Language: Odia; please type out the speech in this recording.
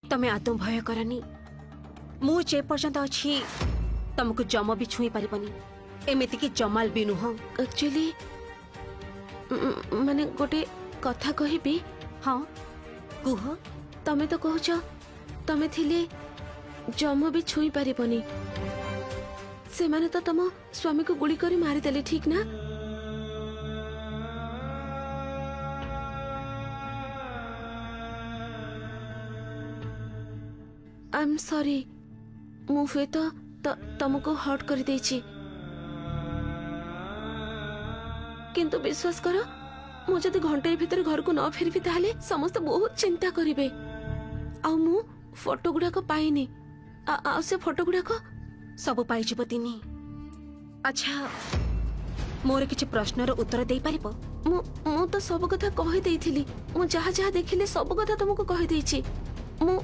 ତମେ ଆଦୌ ଭୟ କରନି, ମୁଁ ଯେ ପର୍ଯ୍ୟନ୍ତ ଅଛି ତମକୁ ଯମ ବି ଛୁଇଁ ପାରିବନି, ଏମିତିକି ଜମାଲ ବି ନୁହଁ। ଆକ୍ଚୁଆଲି ମାନେ ଗୋଟେ କଥା କହିବି? ହଁ କୁହ। ତମେ ତ କହୁଛ ତମେ ଥିଲେ ଯମ ବି ଛୁଇଁ ପାରିବନି, ସେମାନେ ତ ତମ ସ୍ୱାମୀକୁ ଗୁଳି କରି ମାରିଦେଲେ, ଠିକ ନା? I M ସରି, ମୁଁ ହୁଏତ ତମକୁ ହର୍ଟ କରିଦେଇଛି, କିନ୍ତୁ ବିଶ୍ୱାସ କର, ମୁଁ ଯଦି ଘଣ୍ଟାଏ ଭିତରେ ଘରକୁ ନ ଫେରିବି ତାହେଲେ ସମସ୍ତେ ବହୁତ ଚିନ୍ତା କରିବେ। ଆଉ ମୁଁ ଫଟୋ ଗୁଡାକ ପାଇନି, ଆଉ ସେ ଫଟୋ ଗୁଡାକ ସବୁ ପାଇଯିବ ତିନି। ଆଚ୍ଛା, ମୋର କିଛି ପ୍ରଶ୍ନର ଉତ୍ତର ଦେଇପାରିବ? ମୁଁ ମୁଁ ତ ସବୁ କଥା କହିଦେଇଥିଲି। ମୁଁ ଯାହା ଯାହା ଦେଖିଲି ସବୁ କଥା ତମକୁ କହିଦେଇଛି। ମୁଁ